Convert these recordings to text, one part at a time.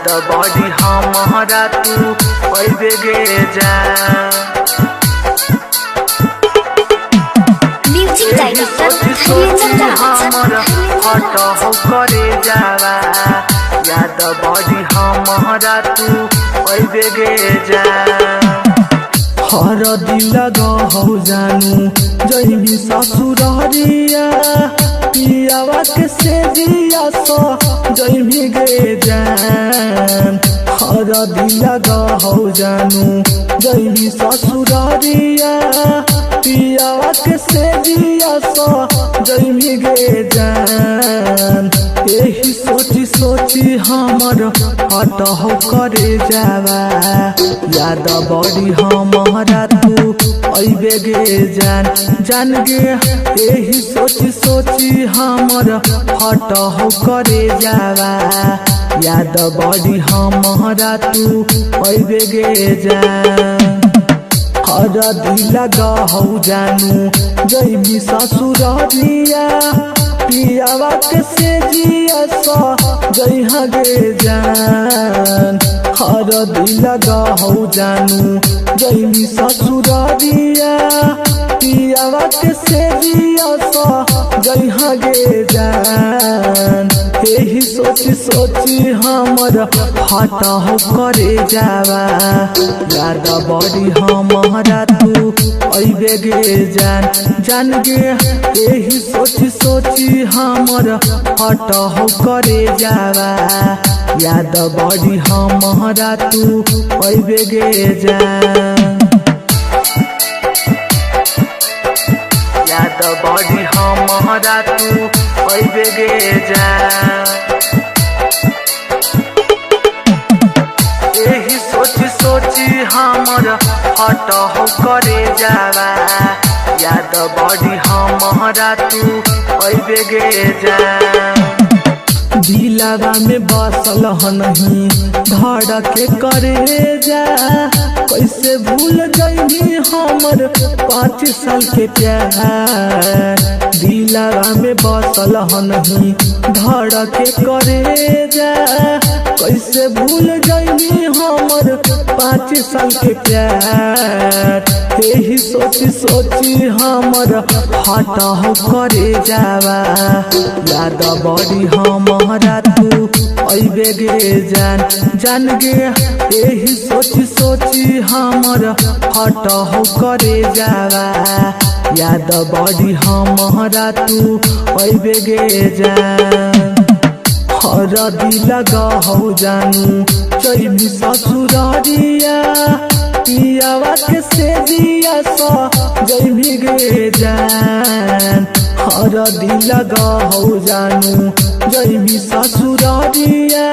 याद बड़ी हमारा तू अइबे गे जान। म्यूजिक डायरेक्टर धर्मेंद्र राज। हमर हट हो करे जावा, याद बड़ी हमारा तू अइबे गे जा। हर दिल गहु जानू जैबी ससुररिया, पियावा के से जिया सो जैबी गे जान। हर दिल गहु जानू जैबी ससुररिया, पियावा के से जिया सो जैबी गे जान। एही सोची सोची हमर हट हो करे जावा, याद बड़ी हमारा तू अइबे गे जान। जान गे एही सोची सोची हमर हट हो करे जावा, याद बड़ी हमारा तू अइबे गे जान। हर दिल गहु जानू जैबी ससुररिया, पियावा के से जिया सो जइहा गे जान। हर दिल गहु जानू जैबी ससुररिया, पियावा के से जिया सो जइहा गे जान। एही सोची सोची हमर हट हो करे जावा, याद बड़ी हमारा तू अइबे गे जान। जान गे एही सोची सोची हमर हट हो करे जावा, याद बड़ी हमारा तू अइबे गे जान। याद बड़ी हमारा तू अइबे गे जान। एही सोची सोची हमर हट हो करे जावा, याद बड़ी हमारा तू अइबे गे जान। दिलावा में बसल हनही धड़ के करे जा, कैसे भूल गई हमर 5 साल के प्यार। दिलावा में बसल हनही धड़ के करे जा, कैसे भूल गई हमर 5 साल के प्यार। एही सोची सोची हमर हट हो करे जावा, याद बड़ी हमारा तू अइबे गे जान। जान गे एही सोची सोची हमर हट हो करे जावा, याद बड़ी हमारा तू अइबे गे जान। हर दिल गहु जानू जैबी ससुररिया, पियावा के से जिया सो जैबी गे जान। हर दिल गहु जानू जैबी ससुररिया,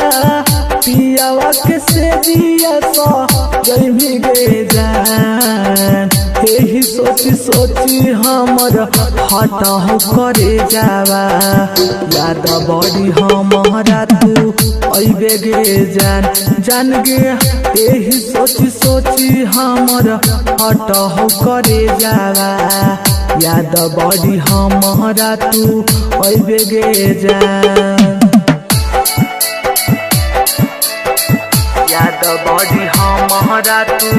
पियावा के से जिया सो जैबी गे जान। एही सोची सोची हमर हट हो करे जावा, याद बड़ी हमारा तू अइबे गे जान। जान गे एही सोची सोची हमर हट हो करे जावा, याद बड़ी हमारा तू अइबे गे जान। याद बड़ी हमारा तू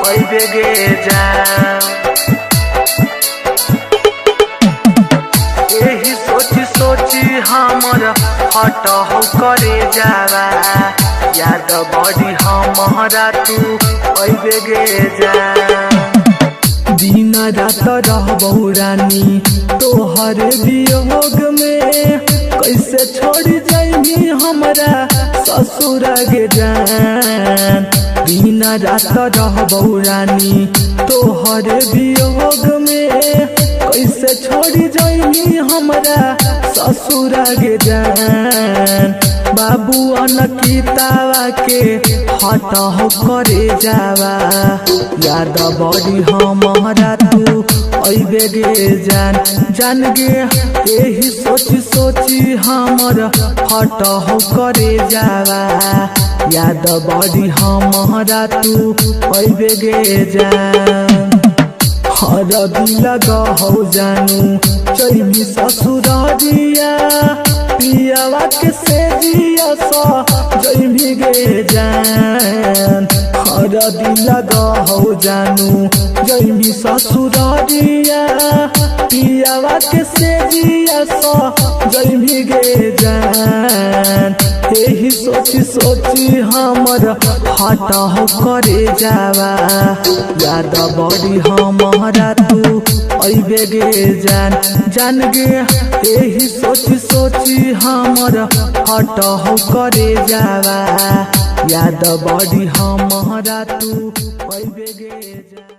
अइबे गे जान। एही सोची सोची हमर हट हो करे जावा, याद बड़ी हमारा तू अइबे गे जान। दिन रात रहबौ रानी तोहर वियोग में, कैसे छोड़ जाइबी हमरा ससुर गे जान। दिन रात रहबौ रानी तोहर वियोग में, कैसे छोड़ जाइबी हमरा ससुर गे जान। बाबू अनकितावा के हट हो करे जावा, याद बड़ी हमारा तू अइबे गे जान। जान गे एही सोची सोची हमर हट हो करे जावा, याद बड़ी हमारा तू अइबे गे जान। हर दिल गहु जानू चैबी ससुररिया, पियावा के से जिया सा जैबी जैमी गे जान। हरदी लगहौ जानू जैमी ससुररिया, पियावा के सेजिया स जैमी गे जान। एही सोची सोची हमर हटह करे जावा, याद बड़ी हमरा तू अइबे गे जान। जान गे एही सोची सोची हमर हटह करे जावा, याद बड़ी हमरा तू अइबे गे जान।